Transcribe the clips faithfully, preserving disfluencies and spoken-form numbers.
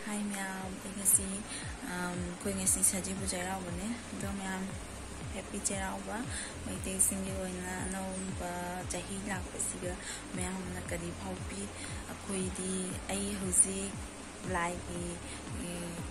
ꯍꯥꯏ ꯃꯌꯥꯝ, ꯑꯩ ꯉꯁꯤ, ꯑꯝ, ꯑꯩꯈꯣꯏ ꯉꯁꯤ ꯁꯖꯤꯕꯨ ꯆꯩꯔꯥꯎꯕꯅꯦ꯫ ꯑꯗꯣ ꯃꯌꯥꯝ, ꯍꯦꯄꯤ ꯆꯩꯔꯥꯎꯕ꯫ ꯃꯩꯇꯩꯁꯤꯡꯒꯤ ꯑꯣꯏꯅ ꯑꯅꯧꯕ ꯆꯍꯤ ꯂꯥꯛꯄꯁꯤꯒ ꯃꯌꯥꯝꯅ ꯀꯔꯤ ꯐꯥꯎꯕꯤ? ꯑꯩꯈꯣꯏꯗꯤ, ꯑꯩ ꯍꯧꯖꯤꯛ ꯂꯥꯏꯒꯤ,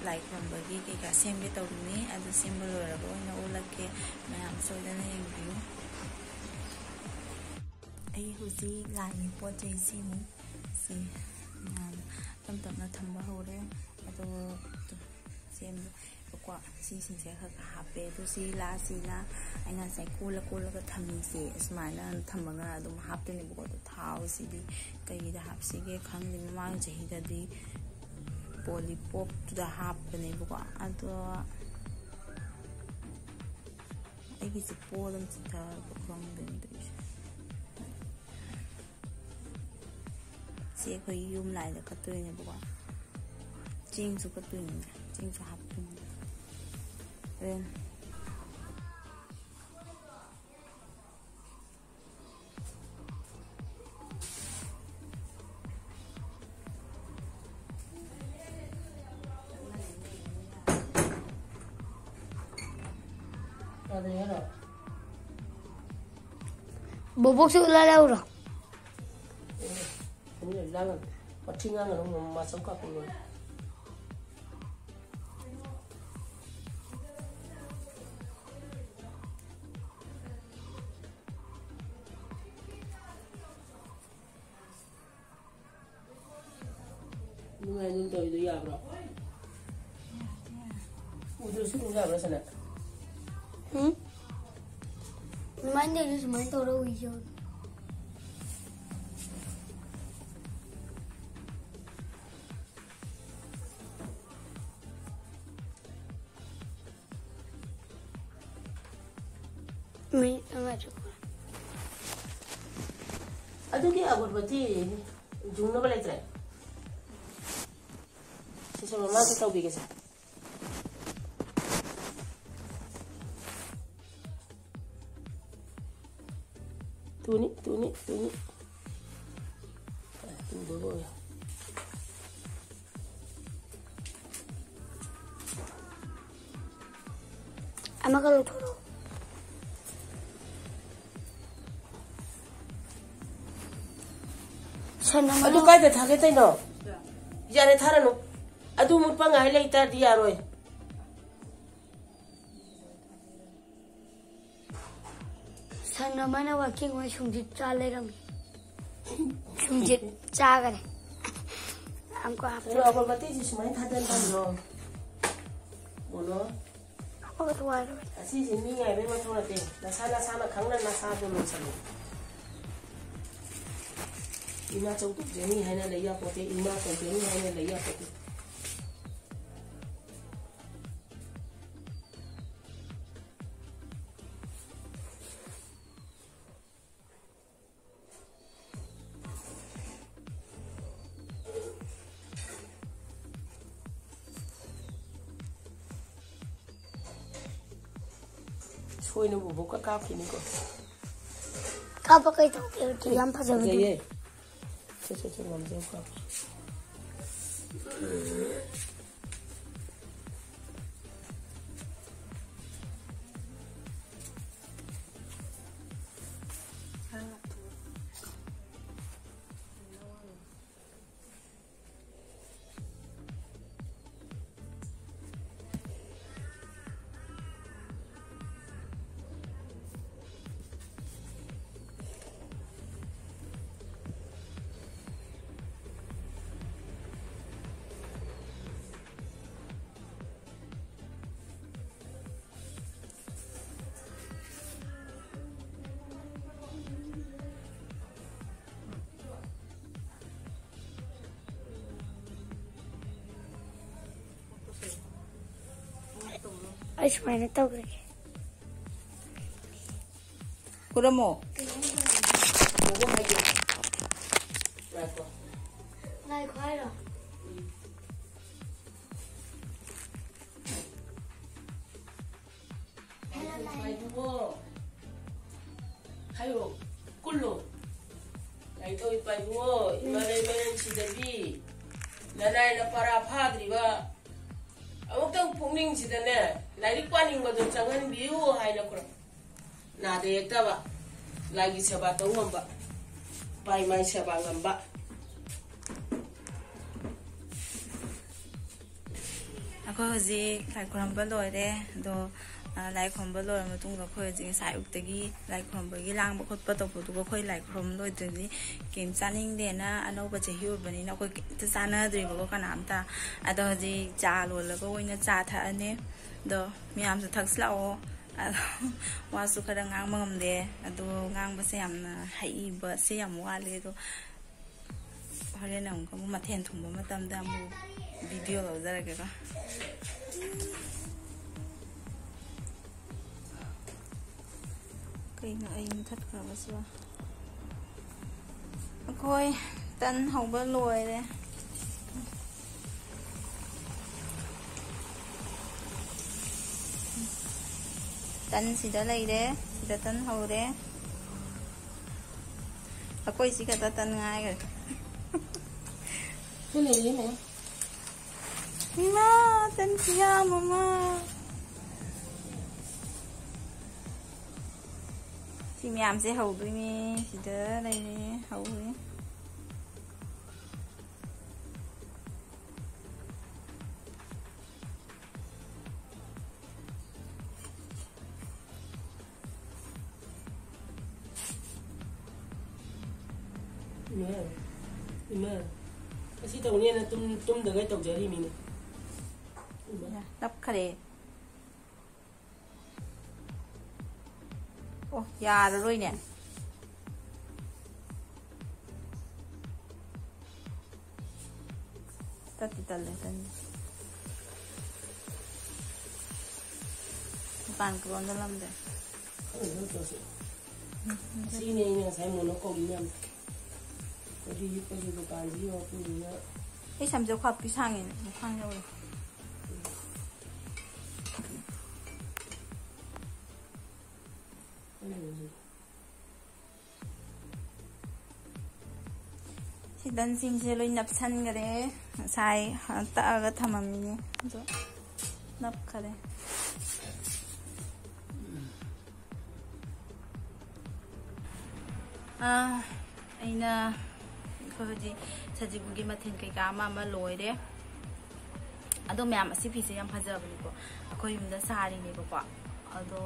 ꯂꯥꯏ ꯈꯨꯔꯨꯝꯕꯒꯤ ꯀꯩꯀꯥ ꯁꯦꯝꯒꯦ ꯇꯧꯔꯤꯅꯤ꯫ ꯑꯗꯨ ꯁꯦꯝꯕ ꯂꯣꯏꯔꯒ ꯑꯣꯏꯅ ꯎꯠꯂꯛꯀꯦ꯫ ꯃꯌꯥꯝ ꯁꯣꯏꯗꯅ ꯌꯦꯡꯕꯤꯌꯨ꯫ ꯑꯩ ꯍꯧꯖꯤꯛ ꯂꯥꯏꯒꯤ ꯄꯣꯠ ꯆꯩ ꯁꯦꯝꯃꯤ꯫ ꯁꯤ ꯃꯌꯥꯝ ꯇꯞ ꯇꯞꯅ ꯊꯝꯕ ꯍꯧꯔꯦ꯫ ꯑꯗꯣ ꯁꯦꯝꯕꯀꯣ, ꯁꯤꯁꯤꯡꯁꯦ ꯈꯔ ꯈꯔ ꯍꯥꯞꯄꯦ꯫ ꯑꯗꯨ ꯁꯤ ꯂꯥꯁꯤꯅ ꯑꯩꯅ ꯉꯁꯥꯏ ꯀꯣꯜꯂ ꯀꯣꯜꯂꯒ ꯊꯝꯃꯤꯁꯦ, ꯑꯁꯨꯃꯥꯏꯅ ꯊꯝꯃꯒ ꯑꯗꯨꯝ ꯍꯥꯞꯇꯣꯏꯅꯦꯕꯀꯣ꯫ ꯑꯗꯣ ꯊꯥꯎꯁꯤꯗꯤ ꯀꯩꯗ ꯍꯥꯞꯁꯤꯒꯦ ꯈꯪꯗꯦ꯫ ꯃꯃꯥꯡ ꯆꯍꯤꯗꯗꯤ ꯄꯣꯂꯤꯄꯣꯞꯇꯨꯗ ꯍꯥꯞꯄꯅꯦꯕꯀꯣ꯫ ꯑꯗꯣ ꯑꯩꯒꯤꯁꯦ ꯄꯣꯠ ꯑꯃ ꯆꯤꯊꯕ ꯈꯪꯗꯦꯅꯦ ꯇꯧꯔꯤꯁꯦ꯫ ꯁꯤ ꯑꯩꯈꯣꯏ ꯌꯨꯝ ꯂꯥꯏꯗ ꯀꯠꯇꯣꯏꯅꯦꯕꯀꯣ꯫ ꯆꯦꯡꯁꯨ ꯀꯠꯇꯣꯏꯅꯤꯅꯦ, ꯆꯦꯡꯁꯨ ꯍꯥꯞꯇꯣꯏꯅꯤ꯫ ꯍꯣꯔꯦꯟ꯫ ꯕꯣꯕꯣꯛꯁꯨ ꯎꯠꯂ ꯂꯧꯔꯣ? ꯋꯥꯊꯤ ꯉꯥꯡꯒꯅꯨ, ꯃꯃꯥ ꯆꯧ ꯀꯥꯞꯄ ꯂꯣꯏꯔꯦ꯫ ꯅꯨꯡꯉꯥꯏ ꯑꯗꯨꯝ ꯇꯧꯔꯤꯗꯣ ꯌꯥꯕ꯭ꯔꯣ? ꯎꯗ꯭ꯔꯁꯨ ꯑꯗꯨꯝ ꯌꯥꯕ꯭ꯔꯥ, ꯁꯅꯥ? ꯎꯝ? ꯑꯗꯨꯃꯥꯏꯅ ꯇꯧꯔꯗꯤ ꯁꯨꯃꯥꯏꯅ ꯇꯧꯔ ꯎꯏꯌꯣ꯫ ꯃꯤꯅꯤꯠ ꯃꯉꯥ ꯆꯠꯈ꯭ꯔꯦ꯫ ꯑꯗꯨꯒꯤ ꯑꯒꯔꯕꯇꯤ ꯌꯨꯡꯅꯕ ꯂꯩꯇ꯭ꯔꯦ? ꯁꯤꯁꯦ ꯃꯃꯥꯁꯨ ꯇꯧꯕꯤꯒꯦꯁꯦ꯫ ꯇꯨꯅꯤ, ꯇꯨꯅꯤ, ꯇꯨꯅꯤ꯫ ꯇꯨꯗꯕ ꯑꯣꯏꯔꯦ꯫ ꯑꯃꯒ ꯂꯧꯊꯣꯔꯛꯑꯣ꯫ ꯁꯟ ꯑꯃ ꯑꯗꯨ ꯂꯧ- ꯀꯥꯏꯗ ꯊꯥꯒꯦ ꯇꯩꯅꯣ? ꯌꯥꯔꯦ, ꯊꯥꯔꯅꯨ꯫ ꯑꯗꯨ ꯃꯨꯠꯄ ꯉꯥꯏ ꯂꯩꯇꯥꯔꯗꯤ ꯌꯥꯔꯣꯏ꯫ ꯁꯟ ꯑꯃꯅ ꯋꯥꯀꯤꯡ ꯑꯣꯏ ꯁꯨꯝꯁꯤꯠ ꯆꯥ ꯂꯩꯔꯝꯃꯤ꯫ ꯁꯨꯝꯁꯤꯠ ꯆꯥꯈꯔꯦ꯫ ꯑꯃꯨꯛꯀ ꯍꯥꯞꯆꯤꯜꯂꯦ꯫ ꯑꯗꯣ ꯑꯕꯣꯔ ꯃꯇꯩꯁꯤ ꯁꯨꯃꯥꯏꯅ ꯊꯥꯗꯅ ꯊꯝꯕ꯭ꯔꯣ? ꯃꯣꯅꯣ? ꯑꯃꯨꯛꯀ ꯊꯨꯒꯥꯏꯔꯣꯏ꯫ ꯑꯁꯤꯁꯤ ꯃꯤ ꯉꯥꯏꯕꯩ ꯃꯊꯧ ꯅꯠꯇꯦ꯫ ꯅꯁꯥ ꯅꯁꯥꯅ ꯈꯪꯅ ꯅꯁꯥꯗꯣ ꯂꯣꯏꯁꯜꯂꯨ꯫ ꯏꯃꯥ ꯆꯧ ꯇꯧꯖꯅꯤ ꯍꯥꯏꯅ ꯂꯩ ꯌꯥꯄꯣꯠꯇꯦ꯫ ꯏꯃꯥ ꯇꯧꯖꯅꯤ ꯍꯥꯏꯅ ꯂꯩ ꯌꯥꯄꯣꯠꯇꯦ꯫ ꯁꯣꯏꯅꯕꯨ ꯕꯣꯛꯀ ꯀꯥꯞꯈꯤꯅꯤꯀꯣ꯫ ꯀꯥꯞꯄ ꯀꯩ ꯇꯧꯒꯦ? ꯌꯥꯝ ꯐꯖꯕꯗꯨ꯫ ꯐꯖꯩꯌꯦ꯫ ꯁꯦ, ꯁꯦ, ꯁꯦ, ꯉꯝꯖꯧ ꯀꯥꯞꯄ꯫ ꯑꯩ ꯁꯨꯃꯥꯏꯅ ꯇꯧꯈ꯭ꯔꯒꯦ꯫ ꯈꯨꯔꯝꯃꯣ꯫ ꯉꯥꯏꯈꯣ ꯍꯥꯏꯔꯣ? ꯂꯥꯏꯕꯨꯡꯉꯣ꯫ ꯍꯥꯏꯔꯣ꯫ ꯀꯨꯜꯂꯣ꯫ ꯂꯥꯏꯊꯧ ꯏꯄꯥ ꯏꯕꯨꯡꯉꯣ, ꯏꯃꯥ ꯂꯩꯃꯔꯦꯟ ꯁꯤꯗꯕꯤ, ꯅꯅꯥꯏ ꯅꯄꯥꯔꯥ ꯐꯥꯗ꯭ꯔꯤꯕ, ꯑꯃꯨꯛꯇꯪ ꯄꯨꯛꯅꯤꯡꯁꯤꯗꯅꯦ, ꯂꯥꯏꯔꯤꯛ ꯄꯥꯅꯤꯡꯕꯗꯣ ꯆꯪꯍꯟꯕꯤꯌꯨ ꯍꯥꯏꯅ ꯈꯨꯔꯨꯝ꯫ ꯅꯥꯗ ꯌꯦꯛꯇꯕ, ꯂꯥꯏꯒꯤ ꯁꯦꯕꯥ ꯇꯧ ꯉꯝꯕ, ꯏꯄꯥ ꯏꯃꯥꯒꯤ ꯁꯦꯕꯥ ꯉꯝꯕ꯫ ꯑꯩꯈꯣꯏ ꯍꯧꯖꯤꯛ ꯂꯥꯏ ꯈꯨꯔꯨꯝꯕ ꯂꯣꯏꯔꯦ꯫ ꯑꯗꯣ, ꯑ, ꯂꯥꯏ ꯈꯨꯔꯨꯝꯕ ꯂꯣꯏꯔ ꯃꯇꯨꯡꯗ ꯑꯩꯈꯣꯏ ꯍꯧꯖꯤꯛ ꯉꯁꯥꯏ ꯑꯌꯨꯛꯇꯒꯤ ꯂꯥꯏ ꯈꯨꯔꯨꯝꯕꯒꯤ ꯂꯥꯡꯕ ꯈꯣꯠꯄ ꯇꯧꯕꯗꯨꯒ ꯑꯩꯈꯣꯏ ꯂꯥꯏ ꯈꯨꯔꯨꯝꯕ ꯂꯣꯏꯗ꯭ꯔꯗꯤ ꯀꯩꯝ ꯆꯥꯅꯤꯡꯗꯦꯅ, ꯑꯅꯧꯕ ꯆꯍꯤ ꯑꯣꯏꯕꯅꯤꯅ ꯑꯩꯈꯣꯏ ꯀꯩꯝꯇ ꯆꯥꯅꯗ꯭ꯔꯤꯕꯀꯣ ꯀꯅꯥꯝꯇ꯫ ꯑꯗꯣ ꯍꯧꯖꯤꯛ ꯆꯥ ꯂꯣꯜꯂꯒ ꯑꯣꯏꯅ ꯆꯥ ꯊꯛꯑꯅꯤ꯫ ꯑꯗꯣ ꯃꯌꯥꯝꯁꯨ ꯊꯛꯁꯤꯜꯂꯛꯑꯣ꯫ ꯑꯗꯣ ꯋꯥꯁꯨ ꯈꯔ ꯉꯥꯡꯕ ꯉꯝꯗꯦ꯫ ꯑꯗꯣ ꯉꯥꯡꯕꯁꯦ ꯌꯥꯝꯅ ꯍꯩꯕꯁꯦ ꯌꯥꯝ ꯋꯥꯠꯂꯦ꯫ ꯑꯗꯣ ꯍꯣꯔꯦꯟ ꯑꯃꯨꯛꯀ ꯑꯃꯨꯛ ꯃꯊꯦꯜ ꯊꯣꯡꯕ ꯃꯇꯝꯗ ꯑꯃꯨꯛ ꯚꯤꯗꯤꯑꯣ ꯂꯧꯖꯔꯒꯦꯀꯣ꯫ ꯀꯩꯅꯣ ꯑꯩ ꯃꯨꯊꯠꯈ꯭ꯔꯕꯁꯤꯕꯣ? ꯑꯩꯈꯣꯏ ꯇꯟ ꯍꯧꯕ ꯂꯣꯏꯔꯦ꯫ ꯇꯟ ꯁꯤꯗ ꯂꯩꯔꯦ, ꯁꯤꯗ ꯇꯟ ꯍꯧꯔꯦ꯫ ꯑꯩꯈꯣꯏ ꯁꯤ ꯈꯛꯇ ꯇꯟ ꯉꯥꯏꯈ꯭ꯔꯦ꯫ ꯁꯤ ꯂꯩꯔꯦꯅꯦ꯫ ꯏꯃꯥ, ꯇꯟ ꯈꯨꯌꯥꯝ ꯑꯃ꯫ ꯁꯤ ꯃꯌꯥꯝꯁꯦ ꯍꯧꯗꯣꯏꯅꯦ꯫ ꯁꯤꯗ ꯂꯩꯔꯦ, ꯍꯧꯔꯦ꯫ ꯏꯃꯥ, ꯏꯃꯥ, ꯑꯁꯤ ꯇꯧꯅꯦꯅ ꯇꯨꯝ-, ꯇꯨꯝꯗꯈꯩ ꯇꯧꯖꯔꯤꯃꯤꯅꯦ꯫ ꯏꯃꯥ꯫ ꯇꯞꯈꯔꯦ꯫ ꯑꯣ, ꯌꯥꯔꯔꯣꯏꯅꯦ꯫ ꯇꯠꯇꯤ ꯇꯠꯂꯦ, ꯇꯟꯗꯤ꯫ ꯗꯨꯀꯥꯟ ꯀ꯭ꯔꯣꯟꯗ ꯂꯝꯗꯦ꯫ ꯈꯪꯗꯦ, ꯇꯧꯁꯤ꯫ ꯁꯤꯅꯦ ꯑꯩꯅ ꯉꯁꯥꯏ ꯃꯣꯅꯣ ꯀꯧꯔꯤ ꯃꯌꯥꯝ꯫ ꯑꯩꯈꯣꯏꯗꯤ ꯍꯤꯞꯄꯁꯨ ꯗꯨꯀꯥꯟꯁꯤ ꯌꯧꯔꯛꯄꯅꯤꯅ꯫ ꯑꯩ ꯁꯝꯁꯦ ꯈ꯭ꯋꯥꯞꯇꯤ ꯁꯥꯡꯉꯦ, ꯈ꯭ꯋꯥꯡ ꯌꯧꯔꯦ꯫ ꯈꯪꯗꯦ꯫ ꯁꯤ ꯇꯟꯁꯤꯡꯁꯦ ꯂꯣꯏ ꯅꯞꯁꯟꯈꯔꯦ꯫ ꯉꯁꯥꯏ ꯇꯛꯑꯒ ꯊꯝꯃꯝꯃꯤꯅꯦ, ꯑꯗꯣ ꯅꯞꯈꯔꯦ꯫ ꯑꯩꯅ ꯑꯩꯈꯣꯏ ꯍꯧꯖꯤꯛ ꯁꯖꯤꯕꯨꯒꯤ ꯃꯊꯦꯜ ꯀꯩꯀꯥ ꯑꯃ ꯑꯃ ꯂꯣꯏꯔꯦ꯫ ꯑꯗꯣ ꯃꯌꯥꯝ, ꯑꯁꯤ ꯐꯤꯁꯦ ꯌꯥꯝ ꯐꯖꯕꯅꯤꯀꯣ꯫ ꯑꯩꯈꯣꯏ ꯌꯨꯝꯗ ꯁꯥꯔꯤꯅꯦꯕꯀꯣ꯫ ꯑꯗꯣ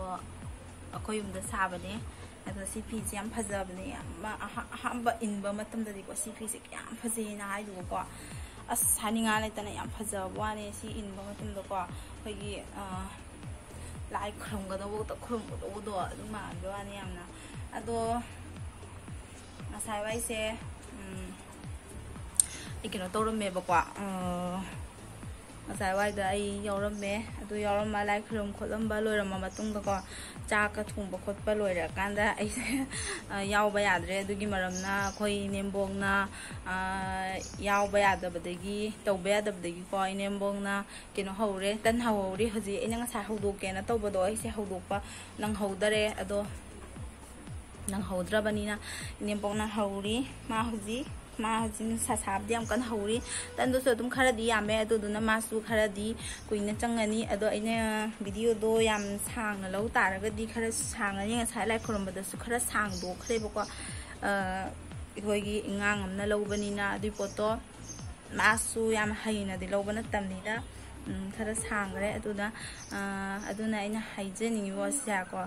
ꯑꯩꯈꯣꯏ ꯌꯨꯝꯗ ꯁꯥꯕꯅꯦ꯫ ꯑꯗꯣ ꯁꯤ ꯐꯤꯁꯦ ꯌꯥꯝ ꯐꯖꯕꯅꯦ꯫ ꯌꯥꯝ ꯑꯍꯥ-, ꯑꯍꯥꯟꯕ ꯏꯟꯕ ꯃꯇꯝꯗꯗꯤꯀꯣ, ꯁꯤ ꯐꯤꯁꯦ ꯀꯌꯥꯝ ꯐꯖꯩꯌꯦꯅ ꯍꯥꯏꯗꯨꯕꯀꯣ꯫ ꯑꯁ, ꯍꯥꯏꯅꯤꯡꯉꯥꯏ ꯂꯩꯇꯅ ꯌꯥꯝ ꯐꯖꯕ ꯋꯥꯅꯦ ꯁꯤ ꯏꯟꯕ ꯃꯇꯝꯗꯀꯣ꯫ ꯑꯩꯈꯣꯏꯒꯤ, ꯑ, ꯂꯥꯏ ꯈꯨꯔꯨꯝꯒꯗꯧꯕꯗ ꯈꯨꯔꯨꯝꯒꯗꯧꯕꯗꯣ ꯑꯗꯨ ꯃꯥꯟꯕ ꯋꯥꯅꯤ ꯌꯥꯝꯅ꯫ ꯑꯗꯣ ꯉꯁꯥꯏ ꯋꯥꯏꯁꯦ, ꯎꯝ, ꯑꯩ ꯀꯩꯅꯣ ꯇꯧꯔꯝꯃꯦꯕꯀꯣ꯫ ꯑ, ꯉꯁꯥꯏ ꯋꯥꯏꯗ ꯑꯩ ꯌꯥꯎꯔꯝꯃꯦ꯫ ꯑꯗꯨ ꯌꯥꯎꯔꯝꯕ, ꯂꯥꯏ ꯈꯨꯔꯨꯝ ꯈꯣꯠꯂꯝꯕ ꯂꯣꯏꯔꯝꯃ ꯃꯇꯨꯡꯗꯀꯣ, ꯆꯥꯛꯀ ꯊꯣꯡꯕ ꯈꯣꯠꯄ ꯂꯣꯏꯔꯀꯥꯟꯗ ꯑꯩꯁꯦ, ꯑ, ꯌꯥꯎꯕ ꯌꯥꯗ꯭ꯔꯦ꯫ ꯑꯗꯨꯒꯤ ꯃꯔꯝꯅ ꯑꯩꯈꯣꯏ ꯏꯅꯦꯝꯕꯣꯛꯅ, ꯑ, ꯌꯥꯎꯕ ꯌꯥꯗꯕꯗꯒꯤ, ꯇꯧꯕ ꯌꯥꯗꯕꯗꯒꯤꯀꯣ, ꯏꯅꯦꯝꯕꯣꯛꯅ ꯀꯩꯅꯣ ꯍꯧꯔꯦ, ꯇꯟ ꯍꯧꯍꯧꯔꯤ꯫ ꯍꯧꯖꯤꯛ ꯑꯩꯅ ꯉꯁꯥꯏ ꯍꯧꯗꯣꯛꯀꯦꯅ ꯇꯧꯕꯗꯣ, ꯑꯩꯁꯦ ꯍꯧꯗꯣꯛꯄ ꯅꯪꯍꯧꯗꯔꯦ꯫ ꯑꯗꯣ ꯅꯪꯍꯧꯗ꯭ꯔꯕꯅꯤꯅ ꯏꯅꯦꯝꯕꯣꯛꯅ ꯍꯧꯔꯤ꯫ ꯃꯥ ꯍꯧꯖꯤꯛ, ꯃꯥ ꯍꯧꯖꯤꯛ ꯅꯨꯡꯁꯥ ꯁꯥꯕꯗꯤ ꯌꯥꯝ ꯀꯟꯅ ꯍꯧꯔꯤ꯫ ꯇꯟꯗꯨꯁꯨ ꯑꯗꯨꯝ ꯈꯔꯗꯤ ꯌꯥꯝꯃꯦ, ꯑꯗꯨꯗꯨꯅ ꯃꯥꯁꯨ ꯈꯔꯗꯤ ꯀꯨꯏꯅ ꯆꯪꯉꯅꯤ꯫ ꯑꯗꯣ ꯑꯩꯅ ꯚꯤꯗꯤꯑꯣꯗꯣ ꯌꯥꯝ ꯁꯥꯡꯅ ꯂꯧ ꯇꯥꯔꯒꯗꯤ ꯈꯔ ꯁꯥꯡꯉꯅꯤ꯫ ꯉꯁꯥꯏ ꯂꯥꯏ ꯈꯨꯔꯨꯝꯕꯗꯁꯨ ꯈꯔ ꯁꯥꯡꯗꯣꯛꯈ꯭ꯔꯦꯕꯀꯣ꯫ ꯑ, ꯑꯩꯈꯣꯏꯒꯤ ꯑꯉꯥꯡ ꯑꯃꯅ ꯂꯧꯕꯅꯤꯅ ꯑꯗꯨꯒꯤ ꯄꯣꯠꯇꯣ ꯃꯥꯁꯨ ꯌꯥꯝ ꯍꯩꯅꯗꯤ ꯂꯧꯕ ꯅꯠꯇꯕꯅꯤꯅ, ꯎꯝ, ꯈꯔ ꯁꯥꯡꯈ꯭ꯔꯦ꯫ ꯑꯗꯨꯅ, ꯑ, ꯑꯗꯨꯅ ꯑꯩꯅ ꯍꯥꯏꯖꯅꯤꯡꯉꯤꯕ ꯋꯥꯁꯦꯀꯣ,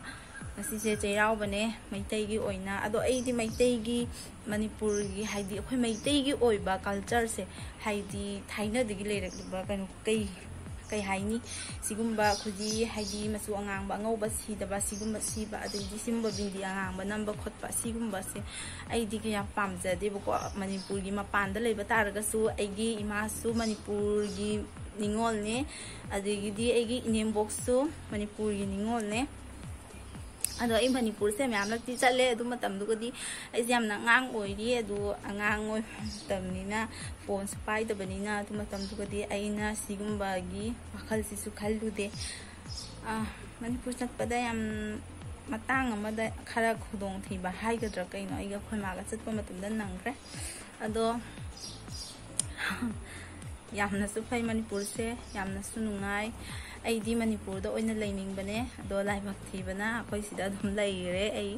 ꯉꯁꯤꯁꯦ ꯆꯩꯔꯥꯎꯕꯅꯦ ꯃꯩꯇꯩꯒꯤ ꯑꯣꯏꯅ꯫ ꯑꯗꯣ ꯑꯩꯗꯤ ꯃꯩꯇꯩꯒꯤ, ꯃꯅꯤꯄꯨꯔꯒꯤ, ꯍꯥꯏꯗꯤ ꯑꯩꯈꯣꯏ ꯃꯩꯇꯩꯒꯤ ꯑꯣꯏꯕ ꯀꯜꯆꯔꯁꯦ, ꯍꯥꯏꯗꯤ ꯊꯥꯏꯅꯗꯒꯤ ꯂꯩꯔꯛꯂꯤꯕ ꯀꯩꯅꯣ, ꯀꯩ, ꯀꯩ ꯍꯥꯏꯅꯤ, ꯁꯤꯒꯨꯝꯕ ꯈꯨꯖꯤ, ꯍꯥꯏꯗꯤ ꯃꯆꯨ ꯑꯉꯥꯡꯕ ꯑꯉꯧꯕ ꯁꯤꯗꯕ, ꯁꯤꯒꯨꯝꯕ ꯁꯤꯕ, ꯑꯗꯒꯤꯗꯤ ꯁꯤꯒꯨꯝꯕ ꯕꯤꯟꯗꯤ ꯑꯉꯥꯡꯕ ꯅꯝꯕ ꯈꯣꯠꯄ, ꯁꯤꯒꯨꯝꯕꯁꯦ ꯑꯩꯗꯤ ꯀꯌꯥ ꯄꯥꯝꯖꯗꯦꯕꯀꯣ꯫ ꯃꯅꯤꯄꯨꯔꯒꯤ ꯃꯄꯥꯟꯗ ꯂꯩꯕ ꯇꯥꯔꯒꯁꯨ ꯑꯩꯒꯤ ꯏꯃꯥꯁꯨ ꯃꯅꯤꯄꯨꯔꯒꯤ ꯅꯤꯉꯣꯜꯅꯦ, ꯑꯗꯒꯤꯗꯤ ꯑꯩꯒꯤ ꯏꯅꯦꯝꯕꯣꯛꯁꯨ ꯃꯅꯤꯄꯨꯔꯒꯤ ꯅꯤꯉꯣꯜꯅꯦ꯫ ꯑꯗꯣ ꯑꯩ ꯃꯅꯤꯄꯨꯔꯁꯦ ꯃꯌꯥꯝꯂꯛꯇꯤ ꯆꯠꯂꯦ꯫ ꯑꯗꯨ ꯃꯇꯝꯗꯨꯒꯗꯤ ꯑꯩꯁꯦ ꯌꯥꯝꯅ ꯑꯉꯥꯡ ꯑꯣꯏꯔꯤ꯫ ꯑꯗꯨ ꯑꯉꯥꯡ ꯑꯣꯏꯕ ꯃꯇꯝꯅꯤꯅ, ꯐꯣꯟꯁꯨ ꯄꯥꯏꯗꯕꯅꯤꯅ, ꯑꯗꯨ ꯃꯇꯝꯗꯨꯒꯗꯤ ꯑꯩꯅ ꯁꯤꯒꯨꯝꯕꯒꯤ ꯋꯥꯈꯜꯁꯤꯁꯨ ꯈꯜꯂꯨꯗꯦ꯫ ꯑ, ꯃꯅꯤꯄꯨꯔ ꯆꯠꯄꯗ ꯌꯥꯝ ꯃꯇꯥꯡ ꯑꯃꯗ ꯈꯔ ꯈꯨꯗꯣꯡꯊꯤꯕ ꯍꯥꯏꯒꯗ꯭ꯔꯥ ꯀꯩꯅꯣ, ꯑꯩꯒ ꯑꯩꯈꯣꯏ ꯃꯥꯒ ꯆꯠꯄ ꯃꯇꯝꯗ ꯅꯪꯈ꯭ꯔꯦ꯫ ꯑꯗꯣ ꯌꯥꯝꯅꯁꯨ ꯐꯩ ꯃꯅꯤꯄꯨꯔꯁꯦ, ꯌꯥꯝꯅꯁꯨ ꯅꯨꯡꯉꯥꯏ꯫ ꯑꯩꯗꯤ ꯃꯅꯤꯄꯨꯔꯗ ꯑꯣꯏꯅ ꯂꯩꯅꯤꯡꯕꯅꯦ, ꯑꯗꯣ ꯂꯥꯏꯕꯛ ꯊꯤꯕꯅ ꯑꯩꯈꯣꯏ ꯁꯤꯗ ꯑꯗꯨꯝ ꯂꯩꯔꯦ꯫ ꯑꯩ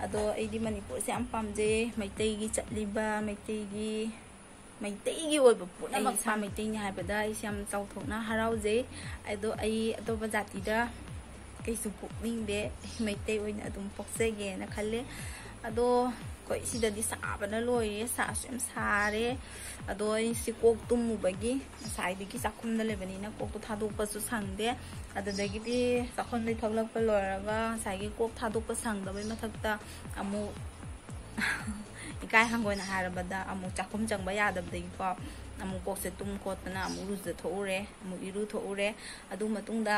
ꯑꯗꯣ ꯑꯩꯗꯤ ꯃꯅꯤꯄꯨꯔꯁꯦ ꯌꯥꯝ ꯄꯥꯝꯖꯩ꯫ ꯃꯩꯇꯩꯒꯤ ꯆꯠꯂꯤꯕ, ꯃꯩꯇꯩꯒꯤ ꯃꯩꯇꯩꯒꯤ ꯑꯣꯏꯕ ꯄꯨꯝꯅꯃꯛ ꯑꯩ ꯏꯁꯥ ꯃꯩꯇꯩꯅꯤ ꯍꯥꯏꯕꯗ ꯑꯩꯁꯦ ꯌꯥꯝ ꯆꯥꯎꯊꯣꯛꯅ ꯍꯔꯥꯎꯖꯩ꯫ ꯑꯗꯣ ꯑꯩ ꯑꯇꯣꯞꯄ ꯖꯥꯇꯤꯗ ꯀꯩꯁꯨ ꯄꯣꯛꯅꯤꯡꯗꯦ꯫ ꯑꯩ ꯃꯩꯇꯩ ꯑꯣꯏꯅ ꯑꯗꯨꯝ ꯄꯣꯛꯆꯒꯦꯅ ꯈꯜꯂꯦ꯫ ꯑꯗꯣ ꯑꯩꯈꯣꯏ ꯁꯤꯗꯗꯤ ꯁꯥꯕꯅ ꯂꯣꯏꯔꯦ, ꯁꯥꯁꯨ ꯌꯥꯝ ꯁꯥꯔꯦ꯫ ꯑꯗꯣ ꯑꯩꯁꯤ ꯀꯣꯛ ꯇꯨꯝꯃꯨꯕꯒꯤ, ꯉꯁꯥꯏꯗꯒꯤ ꯆꯥꯛꯈꯨꯝꯗ ꯂꯩꯕꯅꯤꯅ ꯀꯣꯛꯇꯣ ꯊꯥꯗꯣꯛꯄꯁꯨ ꯁꯪꯗꯦ꯫ ꯑꯗꯨꯗꯒꯤꯗꯤ ꯆꯥꯛꯈꯨꯝꯗꯒꯤ ꯊꯣꯛꯂꯛꯄ ꯂꯣꯏꯔꯒ ꯉꯁꯥꯏꯒꯤ ꯀꯣꯛ ꯊꯥꯗꯣꯛꯄ ꯁꯪꯗꯕꯩ ꯃꯊꯛꯇ ꯑꯃꯨꯛ ꯏꯀꯥꯏ ꯍꯪꯒꯣꯏꯅ ꯍꯥꯏꯔꯕꯗ ꯑꯃꯨꯛ ꯆꯥꯛꯈꯨꯝ ꯆꯪꯕ ꯌꯥꯗꯕꯗꯒꯤꯀꯣ, ꯑꯃꯨꯛ ꯀꯣꯛꯁꯦ ꯇꯨꯝ ꯈꯣꯠꯇꯅ ꯑꯃꯨꯛ ꯂꯨꯖꯊꯣꯛꯎꯔꯦ, ꯑꯃꯨꯛ ꯏꯔꯨ ꯊꯣꯛꯎꯔꯦ꯫ ꯑꯗꯨ ꯃꯇꯨꯡꯗ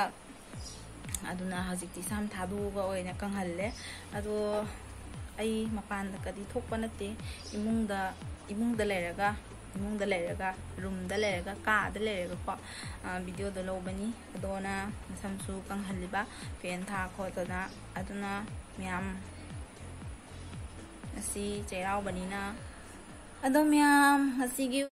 ꯑꯗꯨꯅ ꯍꯧꯖꯤꯛꯇꯤ ꯁꯝ ꯊꯥꯗꯣꯛꯑꯒ ꯑꯣꯏꯅ ꯀꯪꯍꯜꯂꯦ꯫ ꯑꯗꯣ ꯑꯩ ꯃꯄꯥꯟꯗ ꯀꯗꯤ ꯊꯣꯛꯄ ꯅꯠꯇꯦ, ꯏꯃꯨꯡꯗ, ꯏꯃꯨꯡꯗ ꯂꯩꯔꯒ, ꯏꯃꯨꯡꯗ ꯂꯩꯔꯒ, ꯔꯨꯝꯗ ꯂꯩꯔꯒ, ꯀꯥꯗ ꯂꯩꯔꯒꯀꯣ, ꯚꯤꯗꯤꯑꯣꯗꯣ ꯂꯧꯕꯅꯤ꯫ ꯑꯗꯣꯅ ꯃꯁꯝꯁꯨ ꯀꯪꯍꯜꯂꯤꯕ, ꯐꯦꯟ ꯊꯥ ꯈꯣꯠꯇꯅ꯫ ꯑꯗꯨꯅ ꯃꯌꯥꯝ, ꯉꯁꯤ ꯆꯩꯔꯥꯎꯕꯅꯤꯅ꯫ ꯑꯗꯣ ꯃꯌꯥꯝ, ꯉꯁꯤꯒꯤ